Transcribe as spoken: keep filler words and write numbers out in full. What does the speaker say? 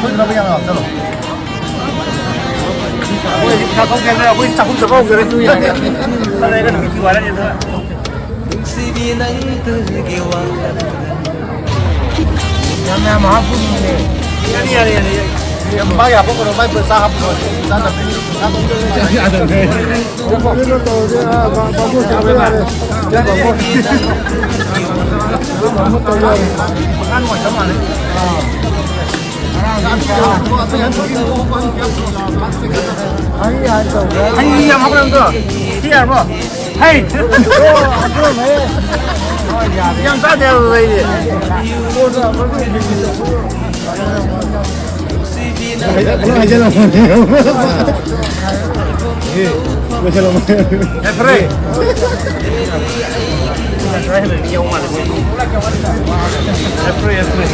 ꯁꯣꯏꯗꯅꯕ ꯌꯥꯝꯅ ꯂꯥꯛꯆꯔꯣ꯫ ꯑꯩꯈꯣꯏ ꯍꯧꯖꯤꯛ ꯄꯩꯁꯥ ꯊꯣꯛꯇ꯭ꯔꯦ, ꯑꯩꯈꯣꯏ ꯆꯥꯛꯈꯨꯝ ꯆꯠꯄ ꯍꯧꯖꯔꯦ꯫ ꯂꯩꯔꯒ ꯅꯨꯃꯤꯠꯀꯤ ꯋꯥꯔꯅꯤ ꯑꯗꯨꯅ꯫ ꯌꯥꯝ ꯌꯥꯝ ꯍꯥꯞꯄꯨꯅꯦ꯫ ꯌꯥꯅꯤ, ꯌꯥꯅꯤ, ꯌꯥꯅꯤ, ꯌꯥꯅꯤ꯫ ꯌꯥꯝ ꯃꯥꯒꯤ ꯍꯥꯞꯄꯛꯀꯅꯣ, ꯃꯥꯏ ꯄꯩꯁꯥ ꯍꯥꯞꯄꯛꯀꯅꯣ꯫ ꯆꯥꯅꯕ꯫ ꯀꯩꯅꯣ ꯇꯧꯔꯗꯤ, ꯑꯥ, ꯕꯥ-, ꯕꯥꯃꯣꯟ ꯆꯠꯄ ꯌꯥꯔꯦ꯫ ꯕꯥꯃꯣꯟ꯫ ꯕꯥꯃꯣꯟ ꯇꯧ ꯌꯥꯔꯦ꯫ ꯑꯥ꯫ ꯍꯩ ꯌꯥꯝ ꯍꯥꯞꯄ꯭ꯔꯥ ꯑꯝꯇ? ꯁꯤ ꯌꯥꯔꯕꯣ? ꯍꯩ! ꯌꯥꯝ ꯆꯥꯗꯦ ꯍꯥꯏꯕ ꯑꯩꯗꯤ꯫ ꯂꯣꯏ ꯍꯥꯏꯖꯜꯂꯝꯃꯣꯅꯦ꯫ ꯂꯣꯏꯁꯜꯂꯝꯃꯣ꯫ ꯌꯥꯏꯐꯔꯦ꯫ ꯌꯥꯏꯐꯔꯦ, ꯌꯥꯏꯐꯔꯦ꯫